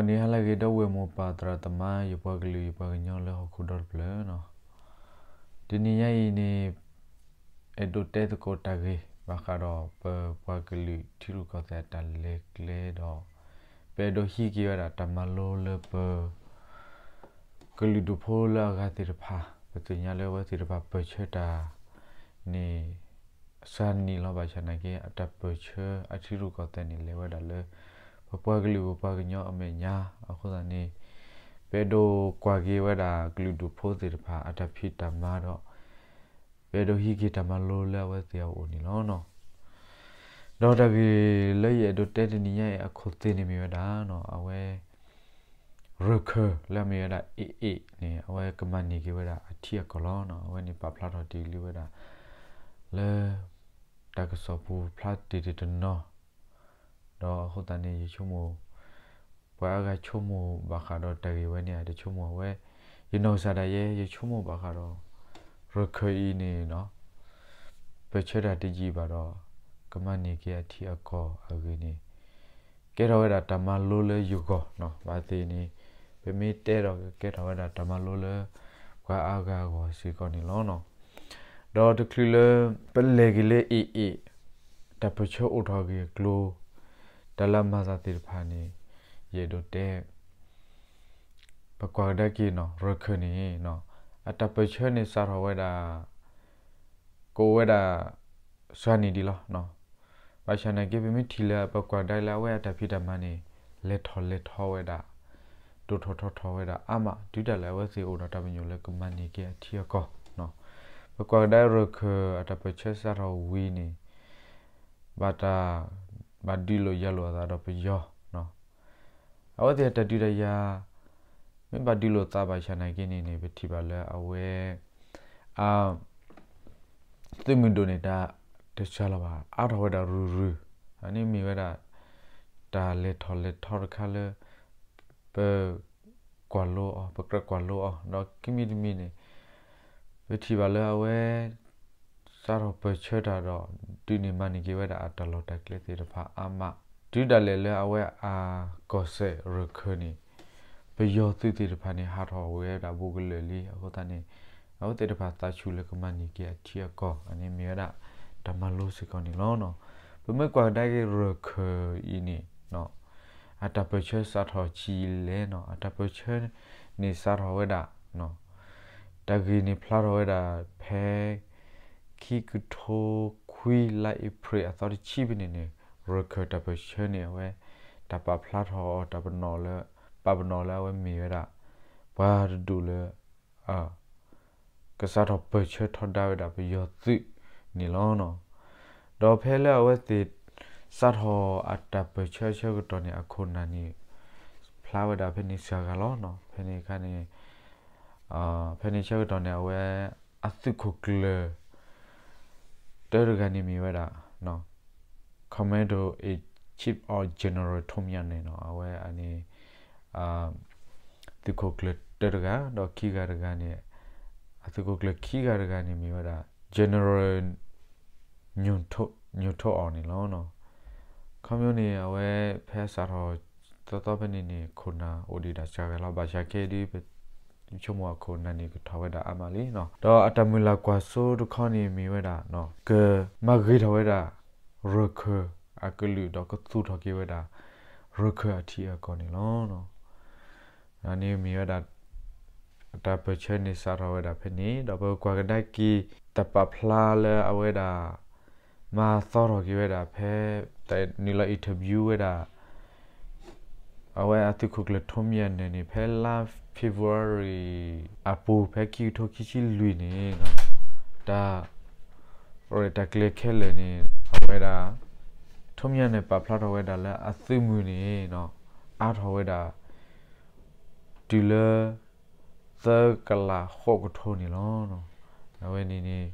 နံၤဟါလၢအဂ့ၤ ဒီပုၢ်ဝဲၢ်မိၢ်ပၢ်သရၣ်သမါ ယပှၤကလုာ်ယပှၤကညီလၢဟီၣ်ခိၣ်ဒီတဖျၢၣ်နီၤ, တနံၤညါအံၤန့ၣ် အဲၣ်ဒိးတဲသကိးတၢ်ဂ့ၢ် ဘၣ်ဃးဒီးပပှၤကလုာ်ထံရူၢ်ကီၢ်သဲးအတၢ်လဲၤကျဲဒီး ပအဲၣ်ဒိးဟံးက့ၤဝဲဒၣ်တၢ်မၤလိလၢပ ကလုာ်ဒူၣ်ဖိလၢအဂၤသ့ၣ်တဖၣ် ပသ့ၣ်ညါလၢအဝဲသ့ၣ်တဖၣ်ပၢၢ်ဆၢတၢ်န့ၣ် စှၤနံၣ်လီၤ. ဘၣ်ဆၣ်နာ်က့ အတၢ်ပၢၢ်ဆၢအထံရူၢ်ကီၢ်သဲးန့ၣ် လဲၤဝဲဒၣ်လၢ ပပှၤကလုာ်ပပှၤကညီအမဲာ်ညါအဃိသတးန့ၣ် ပအဲၣ်ဒိးကွၢ်က့ၤဝဲဒၣ်ကလုာ်ဒူၣ်ဖိသ့ၣ်တဖၣ် အတၢ်ဖံးတၢ်မၤဒီး ပအဲၣ်ဒိးဟံးက့ၤတၢ်မၤလိလၢအဝဲသ့ၣ်အအိၣ်န့ၣ်လီၤ. ဒီးတၢ်ဂ့ၢ်လၢယအဲၣ်ဒိးတဲတနံၤညါအံၤအခိၣ်သ့ၣ်န့ၣ်မ့ၢ်ဝဲဒၣ် အဝဲ ရၢၢ်ခၢၣ်လၢအမ့ၢ်ဝဲဒၣ် AA န့ၣ် အဝဲကမၤန့ၢ်က့ၤဝဲဒၣ်အထံအကီၢ်လီၤ. အဝဲန့ၣ်ပာ်ဖျါထီၣ်တ့ၢ်လံဝဲဒၣ် လၢ တၢ်ကစီၣ်ပူၤဖျါတ့ၢ်တနီၤ ဒီးအဃိသတးန့ၣ် ယဆိကမိၣ် ပှၤအါဂၤဆိကမိၣ်ဘၣ်ဃးဒီးတၢ်ဂ့ၢ်ဝဲန့ၣ် တဆိကမိၣ်ဝဲ ယနီၢ်ကစၢ်ဒၣ်ယဲ ယဆိကမိၣ်ဘၣ်ဃးဒီး ရၢၢ်ခၢၣ်အံၤန့ၣ် ပၢၢ်ဆၢတၢ်တယံာ်ဘၣ်ဒီး ကမၤန့ၢ်က့ၤအထံအကီၢ်အဂ့ၢ်န့ၣ် ကဲထီၣ်ဝဲဒၣ်တၢ်မၤလိလၢယဂီၢ်နီၤ, ဘၣ်သ့ၣ်န့ၣ် ပမ့ၢ်တဲဒီးကကဲထီၣ်ဝဲဒၣ်တၢ်မၤလိလၢ ပှၤအါဂၤအဂီၢ်စ့ၢ်ကီးန့ၣ်လီၤ. ဒီးတချုးလၢ ပလဲၤက့ၤလၢ AA တၢ်ပၢၢ်ဆၢအိၣ်ထီၣ်အဂ့ၢ်အကျိၤ တၢ်လၢအမၤသးသ့ၣ်တဖၣ်န့ၣ် ယအဲၣ်ဒိးတဲ ပကွၢ်ကဒါက့ၤနီၤ ရၢၢ်ခၢၣ်န့ၣ် အတၢ်ပၢၢ်ဆၢန့ၣ်စးထီၣ်ဝဲဒၣ် ကအိၣ်ဝဲဒၣ် စှၤနံၣ်ဒံးလီၤ. ဘၣ်ဆၣ်နာ်က့ ပမ့ၢ်ထံၣ်လၢပကွၢ်ကဒါလၢအဝဲအတၢ်ဖံးတၢ်မၤန့ၣ် လဲၤထီၣ်လဲၤထီဝဲဒၣ် ဒိၣ်ထီၣ်ထီထီၣ်ဝဲဒၣ်အါမး တုၤဒၣ်လဲာ်အဝဲသ့ၣ်အိၣ်ဒီးတၢ်ပညိၣ်လၢကမၤန့ၢ်က့ၤအထံအကီၢ် ပကွၢ်ကဒါရၢၢ်ခၢၣ်အတၢ်ပၢၢ်ဆၢစးထီၣ်ဝံၤန့ၣ် ဘၣ်တၢ် ဘၣ်ဒုးလိာ်ယၤလိာ်အသးဒီးပယီၤ အဝဲသ့ၣ်အတၢ်ဒုးတၢ်ယၤ မ့ၢ်ဘၣ်ဒုးလိာ်သးဘၣ်ဆၣ်နာ်က့န့ၣ်န့ၣ် ပထံၣ်ဘၣ်လၢအဝဲ အ သုးမုၢ်ဒိၣ်န့ၣ် တၢ်တစှၤလီၤဘၣ် အါထီၣ်ဝဲဒၣ်ရုၢ်ရုၢ် အန့ၣ်မ့ၢ်ဝဲဒၣ် တၢ်လဲၤထီၣ်လဲၤထီတခါလၢ ပ ကွၢ်လိအီၤ ပကြၢးကွၢ်လိအီၤ ဒီးခံမံၤတမံၤန့ၣ် ပထံၣ်ဘၣ်လၢအဝဲ စးထီၣ်ပၢၢ်ဆၢတၢ်ဒီး ဒုးန့ၢ်မၤန့ၢ်က့ၤဝဲဒၣ်အတၢ်လီၢ်တၢ်ကျဲသ့ၣ်တဖၣ်အါမး တုၤဒၣ်လဲာ်လၢအဝဲအကီၢ်စဲၣ်ရၢၢ်ခၢၣ်န့ၣ် ပယီၤသုးသ့ၣ်တဖၣ်န့ၣ် ဟးထီၣ်ဝဲဒၣ်ဘူးကလၢာ်လံ အဃိသတးန့ၣ် အဝဲသ့ၣ်တဖၣ်သးဆူၣ်လၢကမၤန့ၢ်က့ၤအထံအကီၢ် အန့ၣ်မ့ၢ်ဝဲဒၣ် တၢ်မၤလိစ့ၢ်ကီးန့ၣ်လီၤ. ပမ့ၢ်ကွၢ်ကဒါက့ၤရၢၢ်ခၢၣ်အံၤန့ၣ် အတၢ်ပၢၢ်ဆၢစးထီၣ်ဆံးလဲၣ်နီၤ အတၢ်ပၢၢ်ဆၢန့ၣ်စးထီၣ်ဝဲဒၣ် တၢ်ဂ့ၢ်န့ၣ်ဖျါထီၣ်ဝဲဒၣ်ဖဲ ခံကထိခွံလါအ့ဖြ့ၣ်အသီတဆံဖဲန့ၣ်န့ၣ် ရၢၢ်ခၢၣ်တၢ်ပၢၢ်ဆၢန့ၣ်အဝဲ တၢ်ပာ်ဖျါထီၣ်အီၤ တၢ်ပနီၣ်လၢ ပာ်ပနီၣ်လၢအဝဲမ့ၢ်ဝဲဒၣ် ပှၤတဒူၣ်လၢ ကစးထီၣ်ပၢၢ်ဆၢထီဒါဝဲဒၣ်ပယီၤသုးန့ၣ်လီၤ. ဒီးဖဲလၢအဝဲသ့ၣ် စးထီၣ်အတၢ်ပၢၢ်ဆၢအဆၢကတီၢ်န့ၣ် အခိၣ်နၢ်န့ၣ် ဖျါဝဲဒၣ်ဖဲန့ၣ်စှၤဂၤလီၤ. ဖဲန့ၣ်အခါန့ၣ် ဖဲန့ၣ်ဆၢကတီၢ်န့ၣ် အဝဲ အသုးခိၣ်ကျၢၢ် တၢတဂၤန့ၣ်မ့ၢ်ဝဲဒၣ် Commando in Chief of General ထိးမၠၣ်န့ၣ်နီၤ အဝဲအန့ၣ် သုးခိၣ်ကျၢၢ်တၢတဂၤ ဒီးခံဂၤတဂၤန့ၣ် အသုးခိၣ်ကျၢၢ်ခံဂၤတဂၤန့ၣ်မ့ၢ်ဝဲဒၣ် General ညိၣ်ထိးအီၤန့ၣ်လီၤ. ခီဖျိန့ၣ် အဝဲဖဲစးထီၣ်သီသီဖဲန့ၣ်န့ၣ် ခိၣ်နၢ်အိၣ်ဒံးဒၣ်စှၤဂၤလီၤ. ဘၣ်ဆၣ်ခဲအံၤဒ် ဆိကမိၣ်အခိၣ်နၢ်န့ၣ်ကထီၣ်ဝဲဒၣ်အါမးလံနီၤ. ဒီးအတၢ်မုၢ်လၢ်ကွၢ်စိတခီန့ၣ်မ့ၢ်ဝဲဒၣ် ကမၤဂ့ၤထီၣ်ဝဲဒၣ် ရၢၢ်ခၢၣ်အကလုာ်ဒီးကသူၣ်ထီၣ်က့ၤဝဲဒၣ် ရၢၢ်ခၢၣ်အထံအကီၢ်န့ၣ်လီၤ. အန့ၣ်မ့ၢ်ဝဲဒၣ် တၢ်ပၢၢ်ဆၢန့ၣ်စးထီၣ်ဝဲဒၣ်ဖဲန့ၣ် ဒီးပကွၢ်ကဒါက့ၤ တၢ်ပာ်ဖျါလၢအဝဲဒၣ် မၤသီထီၣ်က့ၤဝဲဒၣ်ဖဲ တၢ်နုာ်လီၤ interview ဝဲဒၣ် အဝဲအသုးခိၣ်ကျၢၢ်ထိးမၠၣ်န့ၣ်န့ၣ် ဖဲလါ February အပူၤ ဖဲခံကထိခံဆံလွံၢ်န့ၣ် တၢ် ရဲၣ်တၢ်ကျဲၤခဲလၢာ်န့ၣ် အဝဲဒၣ် ထိးမၠၣ်န့ၣ် ပာ်ဖျါထီၣ်ဝဲဒၣ်လၢအသုးမုၢ်န့ၣ် အါထီၣ်ဝဲဒၣ် တုၤလၢ သၢကလးဃိးကထိန့ၣ်လီၤ. အဝဲန့ၣ်န့ၣ်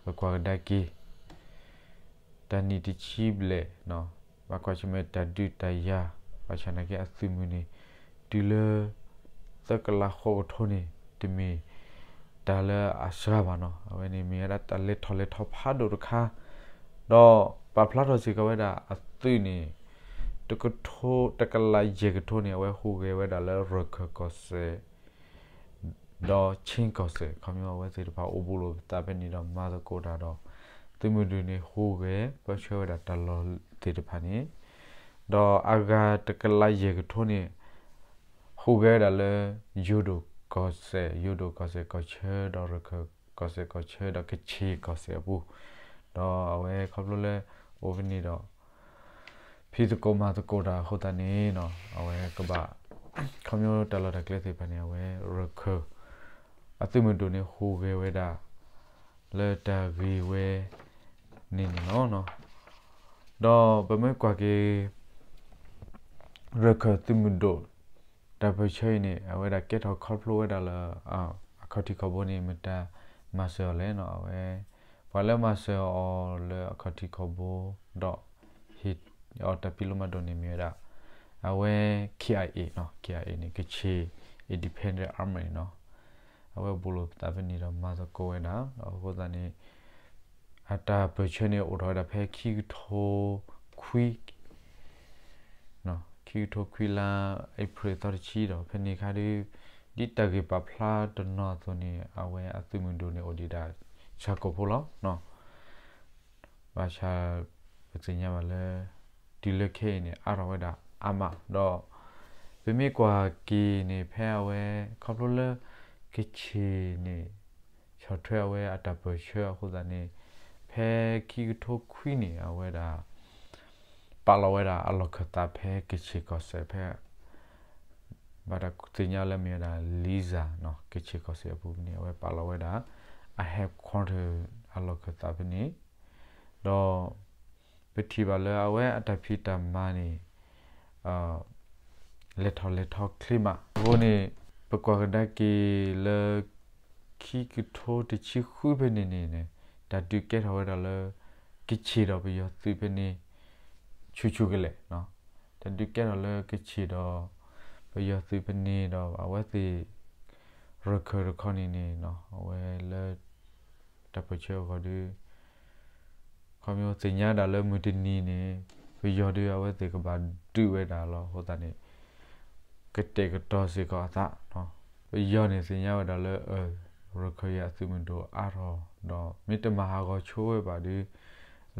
ပကွၢ်ကဒါက့ၤ တၢ်နံၣ်တဆံဘျဲၣ် ဘၣ်ကွၢ်ဆၢၣ်မဲာ်တၢ်ဒုးတၢ်ယၤ ဘၣ်ဆၣ်နာ်က့အသုးမုၢ်န့ၣ် တုၤလၢ သၢကလးဃိးကထိန့ၣ် တမ့ၢ်တၢ်လၢအစှၤဘၣ်နီၤ. အဝဲန့ၣ်မ့ၢ်ဝဲဒၣ်တၢ်လဲၤထီၣ်လဲၤထီဖးဒိၣ်တခါ ဒီးပာ်ဖျါထီၣ်စ့ၢ်ကီးဝဲဒၣ်အသုးန့ၣ် တကထိ တကလးယဲၢ်ကထိန့ၣ် အဝဲဟူးဂဲၤဝဲဒၣ်လၢရခၢၣ်ကီၢ်စဲၣ် ဒီးခ့ကီၢ်စဲၣ် ခီဖျိအဝဲသ့ၣ်တဖၣ်အိၣ်ဘူးလိာ်ပသးဖဲန့ၣ်ဒီးမၤသကိးတၢ်ဒီး သုးမုၢ်ဒိၣ်န့ၣ်ဟူးဂဲၤပၢဆှၢဝဲဒၣ်တၢ်လီၢ်သ့ၣ်တဖၣ်န့ၣ်, ဒီးအဂၤတကလးယဲၢ်ကထိန့ၣ် ဟူးဂဲၤဝဲဒၣ်လၢ ယိၤဒိၣ်ကီၢ်စဲၣ်, ယိၤဒိၣ်ကီၢ်စဲၣ်ကီၢ်ဆၢ ဒီးရခၢၣ်ကီၢ်စဲၣ်ကီၢ်ဆၢ ဒီးကခ့ၣ်ကီၢ်စဲၣ်အပူၤ, ဒီးအဝဲခီဖျိလၢ အိၣ်ဖဲန့ၣ်ဒီး ဖံးသကိးမၤသကိးတၢ်အဃိသတးန့ၣ် အဝဲကဘၣ် ခီဖျိတၢ်လီၢ်တၢ်ကျဲသ့ၣ်တဖၣ်န့ၣ် အဝဲရခၢၣ် အသုးမုၢ်ဒိၣ်န့ၣ်ဟူးဂဲၤဝဲဒၣ် လၢတၢ်ဂ့ၢ်ဝဲန့ၣ်န့ၣ်လီၤ. ဒီးပမ့ၢ်ကွၢ်က့ၤ ရခၢၣ်သုးမုၢ်ဒိၣ် တၢ်ပၢၢ်ဆၢအံၤန့ၣ် အဝဲဒၣ်ကဲထီၣ်ခီဖျိဝဲဒၣ်လၢ အခီၣ်ထံးခီၣ်ဘိန့ၣ် မတၤမၤစၢၤအီၤလဲၣ်န့ၣ် အဝဲ ပှၤလၢမၤစၢၤအီၤလၢအခီၣ်ထံးခီၣ်ဘိ ဒီး ဟ့ၣ်အီၤတၢ်ဖံးလိမၤဒိးန့ၣ်မ့ၢ်ဝဲဒၣ် အဝဲ K I A န့ၣ် K I A န့ၣ် ကခ့ၣ် Independent Army န့ၣ် အဝဲဘူးလိာ်ပသးဖဲန့ၣ်ဒီးမၤသကိးဝဲဒၣ် ဒီးအဃိသတးန့ၣ် အတၢ်ပၢၢ်ဆၢန့ၣ်အိၣ်ထီၣ်ဝဲဒၣ်ဖဲခံကထိခွံ ခံကထိခွံလါ April သီတဆံဒီး ဖဲန့ၣ်အခါဒီး ဒ်တၢ်ဂ့ၢ်ပာ်ဖျါတနီၤအသိးန့ၣ် အဝဲအသုးမုၢ်ဒိၣ်န့ၣ်အိၣ်ဒံးဒၣ်ဆၣ်ကိာ်ဖိလီၤ. ဘၣ်ဆၣ် ပသ့ၣ်ညါဘၣ်လၢ တုၤလၢခဲအံၤန့ၣ် အါထီၣ်ဝဲဒၣ်အါမးဒီး ပမ့ၢ်ကွၢ်က့ၤန့ၣ် ဖဲအဝဲ ခီဖျိလၢ ကခ့ၣ်န့ၣ် ဆီၣ်ထွဲအဝဲအတၢ်ပၢၢ်ဆၢအဃိသတးန့ၣ် ဖဲခံကထိခွံန့ၣ် အဝဲဒၣ် ပာ်လီၤဝဲဒၣ်အလီၢ်ခၢၣ်သးဖဲကခ့ၣ်ကီၢ်စဲၣ်ဖဲ ဘၣ်တၢ်သ့ၣ်ညါလၢမ့ၢ်ဝဲဒၣ် Liza န့ၣ် ကခ့ၣ်ကီၢ်စဲၣ်အပူၤန့ၣ် အဝဲပာ်လီၤဝဲဒၣ် အ headquarter အလီၢ်ခၢၣ်သးဖဲန့ၣ် ဒီး ပထံၣ်ဘၣ်လၢအဝဲအတၢ်ဖံးတၢ်မၤန့ၣ် လဲၤထီၣ်လဲၤထီချ့မး. အဃိန့ၣ် ပကွၢ်ကဒါက့ၤလၢ ခံကထိတဆံဃုဖဲန့ၣ်န့ၣ် တၢ်ဒုးကဲထီၣ်ဝဲဒၣ်လၢ ကခ့ၣ်ဒီးပယီၤသုးဖဲန့ၣ် ဆူၣ်ဆူၣ်ကလဲာ် တၢ်ဒုးကဲထီၣ်လၢကခ့ၣ်ဒီး ပယီၤသုးဖဲန့ၣ်ဒီး အဝဲသ့ၣ် ရခၢၣ်တခီန့ၣ်န့ၣ် အဝဲလၢ တၢ်ပၢၢ်ဆၢအဂီၢ်ဒီး ခီဖျိသ့ၣ်ညါဒၣ်လၢမုၢ်တနံၤန့ၣ် ပယီၤဒီး အဝဲသ့ၣ်ကဘၣ်ဒုးဝဲဒၣ်လီၤ. အဃိသတးန့ၣ် ကတဲာ်ကတီၤစ့ၢ်ကီးအသး ပယီၤန့ၣ်သ့ၣ်ညါဝဲဒၣ်လၢ ရခၢၣ်အံၤအသုးမုၢ်ဒိၣ်အါထီၣ်ဒီး မ့ၢ်တမၤဟးဂီၤဆိဝဲဘၣ်ဒီး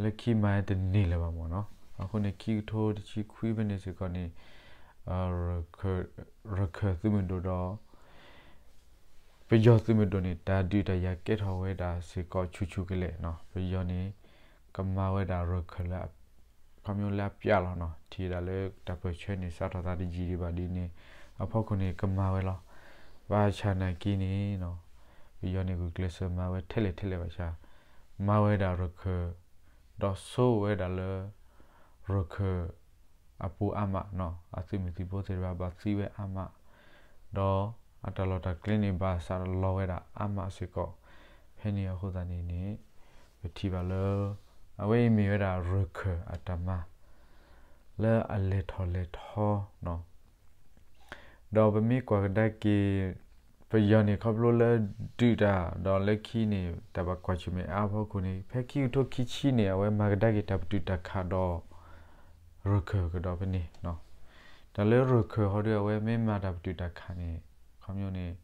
လၢခံမၤတန့ၢ်လၢၤဘၣ်မၢ်နီၤ. အဃိန့ၣ် ခံကထိတဆံခွံဖဲန့ၣ်စ့ၢ်ကီးန့ၣ် ရခၢၣ်သုးမုၢ်ဒိၣ်ဒီး ပယီၤသုးမုၢ်ဒိၣ်န့ၣ် တၢ်ဒုးတၢ်ယၤကဲထီၣ်ဝဲဒၣ်စ့ၢ်ကီးဆူၣ်ဆူၣ်ကလဲာ်နီၤ. ပယီၤန့ၣ် ကမၤဝဲဒၣ်ရခၢၣ်လၢ ခီဖျိလၢအပျၢ်လီၤနီၤ. ထံၣ်ဝဲဒၣ်လၢတၢ်ပၢၢ်ဆၢန့ၣ် စးထီၣ်သးတယံာ်ဒံးဘၣ်ဒ်န့ၣ် အဖီခိၣ်န့ၣ် ကမၤဝဲလီၤ. ဘၣ်ဆၣ်နာ်က့န့ၣ်နီၤ ပယီၤန့ၣ် ဂုာ်ကျဲးစၢးမၤဝဲထဲလဲၣ်ထဲလဲၣ်ဘၣ်ဆၣ် မၤဝဲဒၣ်ရခၢၣ် ဒီးဆိဝဲဒၣ်လၢ ရခၢၣ် အပူၤအါမးနီၤ အသုးမုၢ်သံၣ်ဘိသ့ၣ်တဖၣ်ဘၣ်သံဝဲအါမး ဒီးအတၢ်လီၢ်တၢ်ကျဲန့ၣ် ဘၣ်စးလီၤဝဲဒၣ်အါမးစ့ၢ်ကီး. ဖဲန့ၣ်အဃိသတးန့ၣ်န့ၣ် ပထံၣ်ဘၣ်လၢ အဝဲအံၤမ့ၢ်ဝဲဒၣ်ရခၢၣ်အတၢ်မၤ လၢအလဲၤထီၣ်လဲၤထီနီၤ. ဒီးပမ့ၢ်ကွၢ်ကဒါက့ၤ ပယီၤန့ၣ် ခီဖျိလၢဒုးတၢ် ဒီးလၢခံန့ၣ် တၢ်ဘၣ်ကွၢ်ဆၢၣ်မဲာ်အါဖီခိၣ်န့ၣ် ဖဲခံကထိခံဆံန့ၣ် အဝဲမၤကဒါက့ၤတၢ်ပတုာ်တၢ်ခးဒီး ရခၢၣ်ကဒီးဖဲန့ၣ်နီၤ. တၢ်လၢရခၢၣ်ဃီဒီး အဝဲမ့ၢ်မၤတၢ်ပတုာ်တၢ်ခးန့ၣ် ခီဖျိန့ၣ်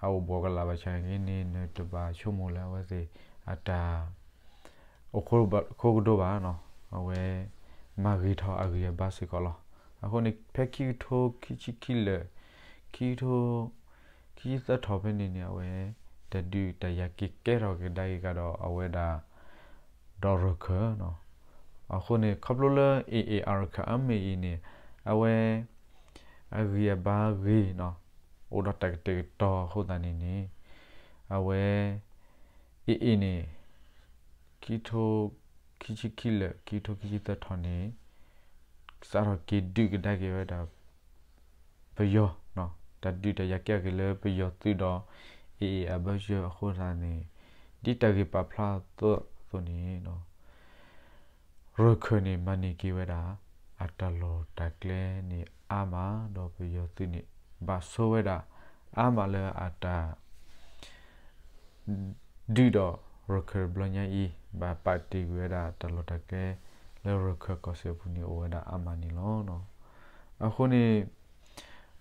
အအိၣ်ဘှီၣ်ကလာ်ဘၣ်ဆၣ်နာ်က့န့ၣ် နတဘၣ်ဆိကမိၣ်လၢအဝဲသ့ၣ်အတၢ် အိၣ်ခိၣ်ဒိၣ်ဘၣ်နီၤ. အဝဲ မၤဂ့ၤထီၣ်အဂံၢ်အဘါစ့ၢ်ကီးလီၤ. အဃိန့ၣ် ဖဲခံကထိခံဆံခံလၢာ် ခံကထိ ခံဆံသၢထီၣ်ဖဲန့ၣ်န့ၣ် အဝဲ တၢ်ဒုးတၢ်ယၤက့ၤကဲထီၣ်ကဒါက့ၤကဒီးအဝဲဒၣ် ဒီးရခၢၣ်နီၤ. အဃိန့ၣ် ခီဖျိလၢ AA အရခၢၣ်အါမံၤအံၤန့ၣ် အဝဲ အဂံၢ်အဘါဂ့ၤနီၤ အိၣ်ဒီးတၢ်ကတဲာ်ကတီၤအဃိသတးန့ၣ်န့ၣ် အဝဲ AA န့ၣ် ခံကထိခံဆံခံလၢာ် ခံကထိခံဆံသၢထီၣ်န့ၣ် စးထီၣ်က့ၤဒုးကဒါက့ၤဝဲဒၣ် ပယီၤနီၤ. တၢ်ဒုးတၢ်ယၤကဲထီၣ်က့ၤလၢပယီၤသုးဒီး AA အဘၢၣ်စၢၤအဃိသတးန့ၣ် ဒ်တၢ်ဂ့ၢ်ပာ်ဖျါအသိးန့ၣ် ရခၢၣ်န့ၣ် မၤန့ၢ်က့ၤဝဲဒၣ် အတၢ်လီၢ်တၢ်ကျဲန့ၣ်အါမး ဒီးပယီၤသုးန့ၣ် ဘၣ်ဆိဝဲဒၣ်အါမးလၢအတၢ် ဒုးဒီးရခၢၣ်တဘျီညါအံၤ ဘၣ်ပာ်တ့ၢ်ကွံာ်ဝဲဒၣ်တၢ်လီၢ်တၢ်ကျဲ လၢရခၢၣ်ကီၢ်စဲၣ်အပူၤန့ၣ်အိၣ်ဝဲဒၣ်အါမးန့ၣ်လီၤ. အဃိန့ၣ်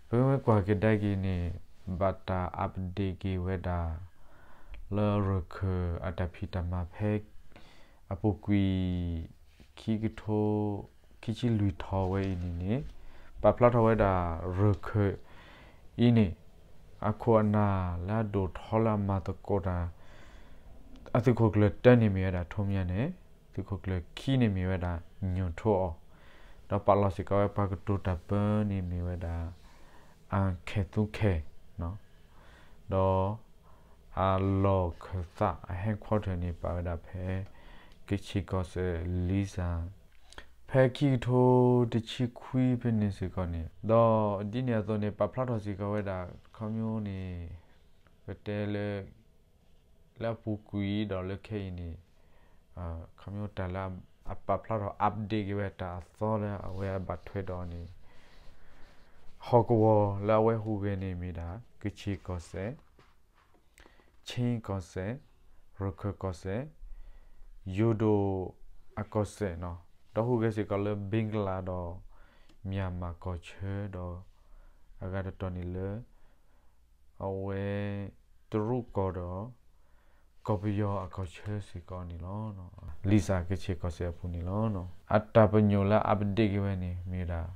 ပမ့ၢ်ကွၢ်ကဒါက့ၤန့ၣ် ဘၣ်တၢ် update က့ၤဝဲဒၣ် လၢရခၢၣ်အတၢ်ဖံးတၢ်မၤဖဲ အပူၤကွံာ် ခံကထိ ခံဆံလွံၢ်ထီၣ်ဝဲအံၤန့ၣ်န့ၣ် ပာ်ဖျါထီၣ်ဝဲဒၣ်ရခၢၣ်အံၤန့ၣ် အခိၣ်အနၢ်လၢအဒိၣ်ထီလၢအမၤသကိးတၢ် အသုးခိၣ်ကျၢၢ်တၢန့ၣ်မ့ၢ်ဝဲဒၣ်ထိးမၠၣ်နဲၣ်, သုးခိၣ်ကျၢၢ်ခံန့ၣ်မ့ၢ်ဝဲဒၣ်ညိၣ်ထိးအီၣ်, ဒီးပာ်လီၤစ့ၢ်ကီးဝဲပှၤကတိၤတၢ်ပၢန့ၣ်မ့ၢ်ဝဲဒၣ် အၣ်ခဲၣ်သူခဲၣ်, ဒီး အလီၢ်ခၢၣ်သးအ headquarter န့ၣ် ပာ်ဝဲဒၣ်ဖဲ ကချ့ၣ်ကီၢ်စဲၣ် လံစၣ် ဖဲခံကထိတဆံခွံဖဲန့ၣ်စ့ၢ်ကီးန့ၣ်, ဒီးဒ်န့ၣ်အသိးန့ၣ် ပာ်ဖျါထီၣ်စ့ၢ်ကီးဝဲဒၣ် ခီဖျိန့ၣ် ပတဲလၢ လၢအပူၤကွံာ်ဒီးလၢခဲအံၤန့ၣ် ခီဖျိတၢ်လၢအပာ်ဖျါထီၣ် update က့ၤဝဲတၢ်အသီလၢအဝဲအဘၣ်ထွဲဒီးန့ၣ် ဟီၣ်ကဝီၤလၢအဝဲဟူးဂဲၤန့ၣ်မ့ၢ်ဒၣ် ကချ့ၣ်ကီၢ်စဲၣ်, ခ့ၣ်ကီၢ်စဲၣ်, ရခၢၣ်ကီၢ်စဲၣ်, ယိၤဒိၣ်အကီၢ်စဲၣ်နီၤ, ဒီးဟူးဂဲၤစ့ၢ်ကီးလၢ ဘ့ကလးဒီး မၠၣ်မၣ်ကီၢ်ဆၢဒီး အဂၤတတီၤန့ၣ်လၢ အဝဲ တရူးကီၢ်ဒီး ကီၢ်ပယီၤအကီၢ်ဆၢစ့ၢ်ကီးန့ၣ်လီၤ. လံစၣ်ကချ့ၣ်ကီၢ်စဲၣ်အပူၤန့ၣ်လီၤ. အတၢ်ပညိၣ်လၢ update က့ၤဝဲန့ၣ် မ့ၢ်ဝဲဒၣ်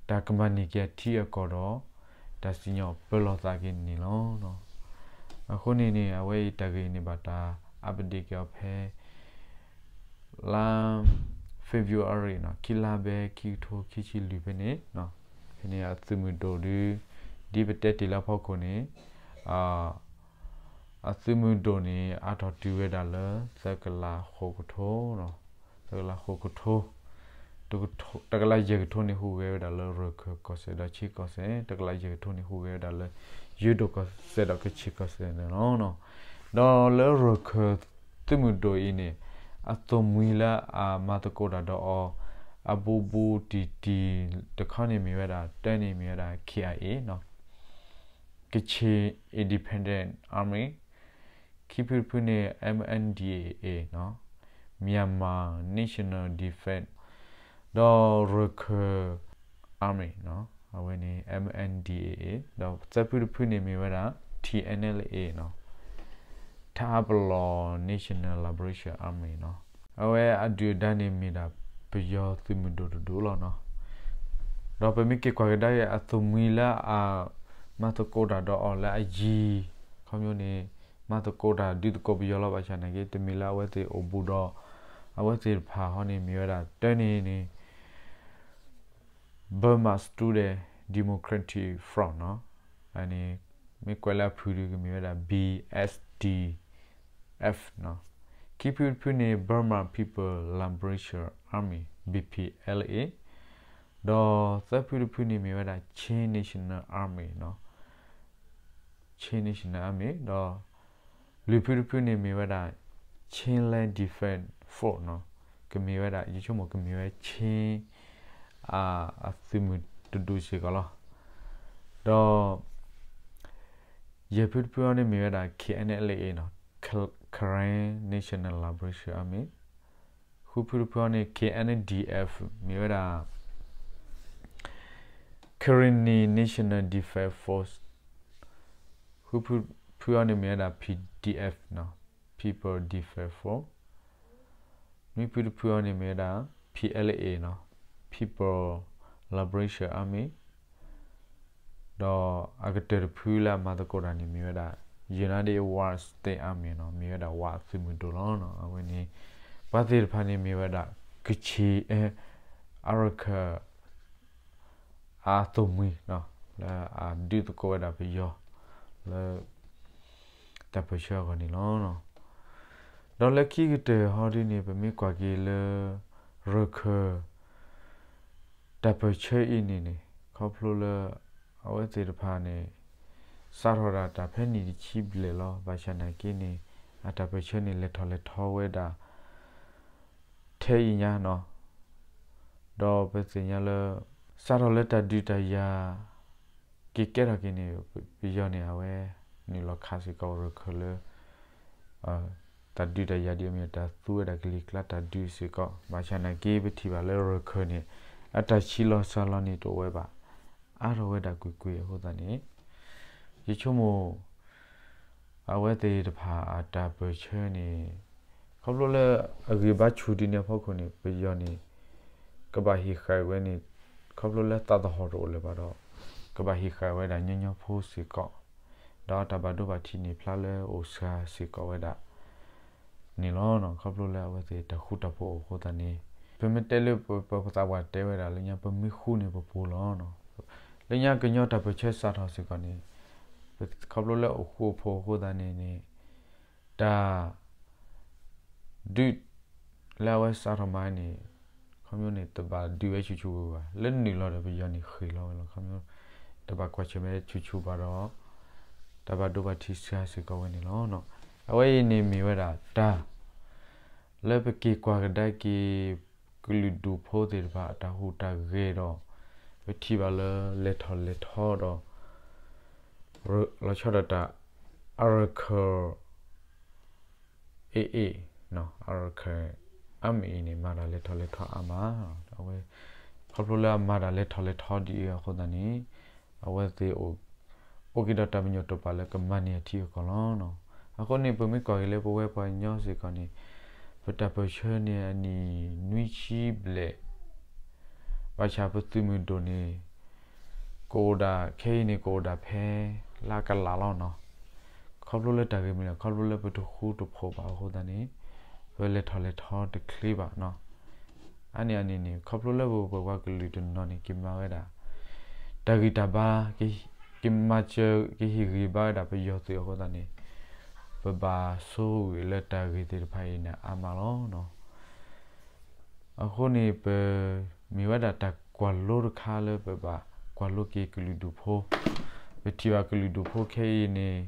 တၢ်ကမၤန့ၢ်က့ၤအထံအကီၢ်ဒီး တၢ်စံၣ်ညီၣ်ပၢလီၤသးက့ၤန့ၣ်လီၤ. အဃိန့ၣ်န့ၣ် အဝဲအံၤတၢ်ဂ့ၢ်န့ၣ်ဘၣ်တၢ် update က့ၤအီၤဖဲ လါ February နီၤ, ခံလါဘဲ ခံကထိခံဆံလွံၢ်ဖဲန့ၣ်, ဖဲန့ၣ်အသုးမုၢ်ဒိၣ်ဒု ဒ်ပတဲတ့ၢ်လၢအဖီခိၣ်န့ၣ် အသုးမုၢ်ဒိၣ်န့ၣ် အါထီၣ်တုၤဝဲဒၣ်လၢ သၢကလးဃိးကထိ, သၢကလးဃိးကထိ, တကလးယဲၢ်ကထိန့ၣ် ဟူးဂဲၤဝဲဒၣ်လၢရခၢၣ်ကီၢ်စဲၣ်ဒီးခ့ၣ်ကီၢ်စဲၣ်, တကလးယဲၢ်ကထိန့ၣ် ဟူးဂဲၤဝဲဒၣ်လၢ ယိၤဒိၣ်ကီၢ်စဲၣ်ဒီးကချ့ၣ်ကီၢ်စဲၣ်န့ၣ်လီၤ. ဒီးလၢရခၢၣ်သုးမုၢ်ဒိၣ်အံၤန့ၣ် အသိၣ်မှံၤလၢအမၤသကိးတၢ်ဒီးအီၤ အဘူးဘူးတံၢ်တံၢ်တခီန့ၣ်မ့ၢ်ဝဲဒၣ် တၢန့ၣ်မ့ၢ်ဝဲဒၣ် K I A နီၤ, Kachin Independent Army, ခံဖုတဖုန့ၣ် M N D A A နီၤ, Myanmar National Defense, ဒီးရခၢၣ် Army နီၤ, အဝဲန့ၣ် M N D A A, ဒီးသၢဖုတဖုန့ၣ်မ့ၢ်ဝဲဒၣ် T N L A နီၤ, Thaapalong National Liberation Army နီၤ. အဝဲအဒုၣ်အဒါန့ၣ်မ့ၢ်ဒၣ်ပယီၤသုးမုၢ်ဒိၣ်တဒူၣ်လီၤနီၤ. ဒီးပမ့ၢ်က့ၤကွၢ်ကဒါက့ၤအသိၣ်မှံၤလၢအမၤသကိးတၢ်ဒီးအီၤလၢအယံၤ ခီဖျိန့ၣ် မၤသကိးတၢ်ဒုးသကိးပယီၤလီၤ. ဘၣ်ဆၣ်နာ်က့ တမ့ၢ်လၢအဝဲသ့ၣ်အိၣ်ဘူးဒီး အဝဲသ့ၣ်တဖၣ်ဟီန့ၣ် မ့ၢ်ဝဲဒၣ်တၢန့ၣ်န့ၣ် Burma Student Democratic Front နီၤ, အန့ၣ် မ့ၢ်ကွဲးလၢအဖုၣ်ဒုးကမ့ၢ်ဝဲဒၣ် B S D F နီၤ. ခံဖုတဖုန့ၣ် Burma People Liberation Army, B P L A, ဒီးသၢဖုတဖုန့ၣ်မ့ၢ်ဝဲဒၣ် Chin National Army နီၤ, Chin National Army, ဒီးလွံၢ်ဖုတဖုန့ၣ်မ့ၢ်ဝဲဒၣ် Chinland Defense Force နီၤ, ကမ့ၢ်ဝဲဒၣ် ယဆိကမိၣ်ကမ့ၢ်ဝဲ Chin အသုးမုၢ်တဒူၣ်စ့ၢ်ကီးလီၤ. ဒီး ယဲၢ်ဖုတဖုအံၤန့ၣ်မ့ၢ်ဝဲဒၣ် K N L A နီၤ, Karen National Liberation Army, ဃုဖုတဖုအံၤန့ၣ် K N D F မ့ၢ်ဝဲဒၣ် Karenni National Defense Force, ဃုဖုတဖုအံၤန့ၣ်မ့ၢ်ဝဲဒၣ် P D F နီၤ, People Defense Force, နွံဖုတဖုအံၤန့ၣ်မ့ၢ်ဝဲဒၣ် P L A နီၤ, People Liberation Army, ဒီးအကတၢၢ်တဖုလၢအမၤသကိးတၢ်န့ၣ်မ့ၢ်ဝဲဒၣ် United War States Army နီၤ, မ့ၢ်ဝဲဒၣ်ဝးအသုးမုၢ်ဒိၣ်လီၤ. အဝဲန့ၣ် ပှၤသ့ၣ်တဖၣ်န့ၣ်မ့ၢ်ဝဲဒၣ် ကချ့ၣ် အရခၢၣ် အသိၣ်မှံၤ လၢအဒုးသကိးဝဲဒၣ်ပယီၤ လၢ တၢ်ပၢၢ်ဆၢအဂီၢ်န့ၣ်လီၤ. ဒီးလၢခံကတၢၢ်ဟီဒ်န့ၣ် ပမ့ၢ်ကွၢ်က့ၤလၢ ရခၢၣ် တၢ်ပၢၢ်ဆၢအံၤန့ၣ်န့ၣ် ခီဖျိလၢ အဝဲသ့ၣ်တဖၣ်န့ၣ် စးထီၣ်ဒၣ်တၢ်ဖဲနံၣ်တဆံဘျဲၣ်လီၤ. ဘၣ်ဆၣ်နာ်က့န့ၣ် အတၢ်ပၢၢ်ဆၢန့ၣ် လဲၤထီၣ်လဲၤထီဝဲဒၣ် ထဲအံၤညါနီၤ. ဒီးပသ့ၣ်ညါလၢ စးထီၣ်လၢတၢ်ဒုးတၢ်ယၤ က့ၤကဲထီၣ်က့ၤန့ၣ် ပယီၤန့ၣ် အဝဲ နုာ်လီၤခးစ့ၢ်ကီးရခၢၣ်လၢ တၢ်ဒုးတၢ်ယၤဒ်အမ့ၢ် တၢ်သူဝဲဒၣ်ကလံၤကျါတၢ်ဒုးစ့ၢ်ကီး, ဘၣ်ဆၣ်နာ်က့ ပထံၣ်ဘၣ်လၢရခၢၣ်န့ၣ် အတၢ်ဆံးလီၤစှၤလီၤန့ၣ်တအိၣ်ဝဲဘၣ်, အါထီၣ်ဝဲဒၣ်ကွ့ၢ်ကွ့ၢ်အဃိသတးန့ၣ် ယဆိကမိၣ် အဝဲသ့ၣ်တဖၣ်အတၢ်ပၢၢ်ဆၢန့ၣ် ခီဖျိလၢအဂံၢ်ဘါဆူၣ်ဒ်န့ၣ်အဖီခိၣ်န့ၣ် ပယီၤန့ၣ် ကဘၣ်ဟ့ၣ်ဃာ်ဝဲန့ၣ် ခီဖျိလၢသးသဟီၣ်တအိၣ်လၢၤဘၣ်ဒီး ကဘၣ်ဟ့ၣ်ဃာ်ဝဲဒၣ်ညီညီဖိစ့ၢ်ကီး, ဒီးတၢ်ဘၣ်ဒိဘၣ်ထံးန့ၣ်ဖျါလၢအိၣ်စှၤစ့ၢ်ကီးဝဲဒၣ်န့ၣ်လီၤ. ခီဖျိလၢအဝဲသ့ၣ်တၢ်ဃူတၢ်ဖိးအိၣ်အဃိသတးန့ၣ် ပမ့ၢ်တဲလၢပပသးပှၢ်တဲဝဲဒၣ်လၢညါ ပမ့ၢ်ဃူန့ၣ်ပပူၤလီၤ. လၢညါကညီတၢ်ပၢၢ်ဆၢစးထီၣ်စ့ၢ်ကီးန့ၣ် ခီဖျိလၢအိၣ်ဃူအိၣ်ဖိးအဃိသတးန့ၣ်န့ၣ် တၢ် ဒုးလၢအဝဲစးထီၣ်မၤန့ၣ် ခီဖျိန့ၣ် တဘၣ်ဒုးဝဲဆူၣ်ဆူၣ်ဝဲဘၣ်, လၢနုာ်လီၤဒီးပယီၤန့ၣ်ဃ့ၢ်လီၤဝဲလီၤ. ခီဖျိ တဘၣ်ကွၢ်ဆၢၣ်မဲာ်ဆူၣ်ဆူၣ်ဘၣ်ဒီး တၢ်ဘၣ်ဒိဘၣ်ထံးစှၤစ့ၢ်ကီးဝဲန့ၣ်လီၤ. အဝဲအံၤန့ၣ်မ့ၢ်ဝဲဒၣ်တၢ် လၢပက့ၤကွၢ်ကဒါက့ၤ ကလုာ်ဒူၣ်ဖိသ့ၣ်တဖၣ်အတၢ်ဟူးတၢ်ဂဲၤဒီး ပထံၣ်ဘၣ်လၢလဲၤထီၣ်လဲၤထီဒီး လီၤဆီဒၣ်တၢ် အရခၢၣ် AA အရခၢၣ် အမ့ၢ်အံၤန့ၣ် မၤတၢ်လဲၤထီၣ်လဲၤထီအါမး, အဝဲ ခီဖျိလၢအမၤတၢ်လဲၤထီၣ်လဲၤထီဒ်အံၤအဃိသတးန့ၣ် အဝဲသ့ၣ် အိၣ်က့ၤဒီးတၢ်ပညိၣ်တပာ်လၢကမၤန့ၢ်အထံအကီၢ်လီၤ. အဃိန့ၣ် ပမ့ၢ်ကွၢ်က့ၤလၢပဝဲပှၤကညီစ့ၢ်ကီးန့ၣ် ပတၢ်ပၢၢ်ဆၢန့ၣ်အနံၣ်နွံဆံဘျဲၣ် ဘၣ်ဆၣ်ပသုးမုၢ်ဒိၣ်န့ၣ် ကအိၣ်ဒၣ်ခဲအံၤန့ၣ် ကအိၣ်ဒၣ်ဖဲလၢအကလးလီၤနီၤ. ခီဖျိလၢတၢ်ဂ့ၢ်မနုၤလဲၣ်, ခီဖျိလၢပတဃူတဖိးဘၣ်အဃိသတးန့ၣ် ပလဲၤထီၣ်လဲၤထီတချ့ဘၣ်နီၤ. အါန့ၢ်အန့ၣ်န့ၣ် ခီဖျိလၢပပှၤကလုာ်တနီၤန့ၣ် ကမၤဝဲဒၣ် တၢ်ဂံၢ်တၢ်ဘါ ကမၤစၢၤ ကဟ့ၣ်ဂံၢ်ဘါဝဲဒၣ်ပယီၤသုးအဃိသတးန့ၣ် ပဘၣ်ဆိဂ့ၤလၢတၢ်ဂ့ၢ်သ့ၣ်တဖၣ်အံၤန့ၣ်အါမးလီၤနီၤ. အဃိန့ၣ် ပမ့ၢ်ဝဲဒၣ်တၢ်ကွၢ်လိတခါလၢပဘၣ်ကွၢ်လိက့ၤကလုာ်ဒူၣ်ဖိ, ပထံၣ်ဘၣ်ကလုာ်ဒူၣ်ဖိခဲအံၤန့ၣ်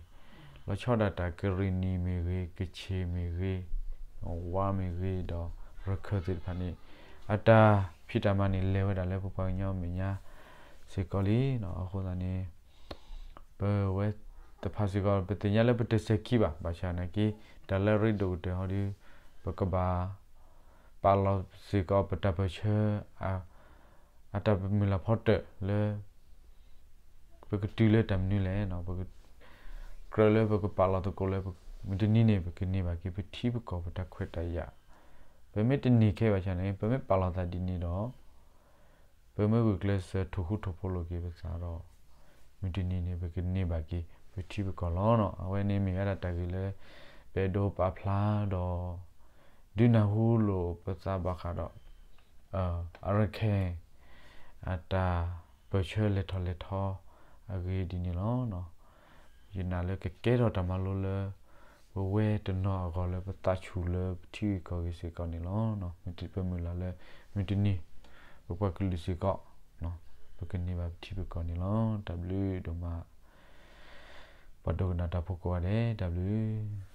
လီၤဆီဒၣ်တၢ်ကရ့ၣ်နံၤမ့ၢ်ဂ့ၤ, ကခ့ၣ်မ့ၢ်ဂ့ၤ, ဝါမ့ၢ်ဂ့ၤဒီး ရခၢၣ်သ့ၣ်တဖၣ်န့ၣ် အတၢ်ဖံးတၢ်မၤန့ၣ် လဲၤဝဲဒၣ်လၢပပှၤကညီမဲာ်ညါစ့ၢ်ကီးလံနီၤ. အဃိသတးန့ၣ် ပဝဲတဖၣ်စ့ၢ်ကီး ပသ့ၣ်ညါလၢပတစဲးခံဘၣ်, ဘၣ်ဆၣ်နာ်က့ တၢ်လၢအရ့ဒိၣ်ကတၢၢ်ဟီဒီး ပကဘၣ်ပာ်လီၤစ့ၢ်ကီးပတၢ်ပၢၢ်ဆၢ အတၢ်မုၢ်လၢ်ဖီတၢၣ်လၢ ပကတုၤလၢတၢ်မနုၤလဲၣ်, ကြၢးလၢပကပာ်လီၤသကိးလၢ မုၢ်တနံၤန့ၣ် ပကန့ၢ်ဘၣ်က့ၤပထံပကီၢ်ပတၢ်ခွဲးတၢ်ယာ်, ပမ့ၢ်တန့ၢ်ခဲဘၣ်ဆၣ်န့ၣ် ပမ့ၢ်ပာ်လီၤသးဒ်န့ၣ်ဒီး ပမ့ၢ်ဂုာ်ကျဲးစၢးထိၣ်ဃူထိၣ်ဖိးလိာ်က့ၤပသးဒီး မုၢ်တနံၤန့ၣ် ပကန့ၢ်ဘၣ်က့ၤပထံပကီၢ်လီၤနီၤ. အဝဲန့ၣ်မ့ၢ်ဝဲဒၣ်တၢ်ဂ့ၢ်လၢ ပအဲၣ်ဒိးပာ်ဖျါဒီး ဒုးနၢ်ဟူလိာ်ပသးဘၣ်ဃးဒီး အရခဲ အတၢ်ပၢၢ်ဆၢလဲၤထီၣ်လဲၤထီအဂ့ၢ်ဒ်န့ၣ်လီၤ. ယနာ်လၢကကဲထီၣ်တၢ်မၤလိလၢ ပဝဲတနီၤအဂီၢ်လၢပသးဆူၣ်လၢပထံဂ့ၢ်ကီၢ်ဂ့ၢ်စ့ၢ်ကီးန့ၣ်လီၤ. ပမုၢ်လၢ်လၢ မုၢ်တနံၤ ပပှၤကလုာ်စ့ၢ်ကီး ပကန့ၢ်ဘၣ်ပထံပကီၢ်န့ၣ်လီၤ. တၢ်ဘျုးဒိၣ်မး ပှၤဒိကနၣ်တၢ်ဖိကိးဂၤဒဲး တၢ်ဘျုး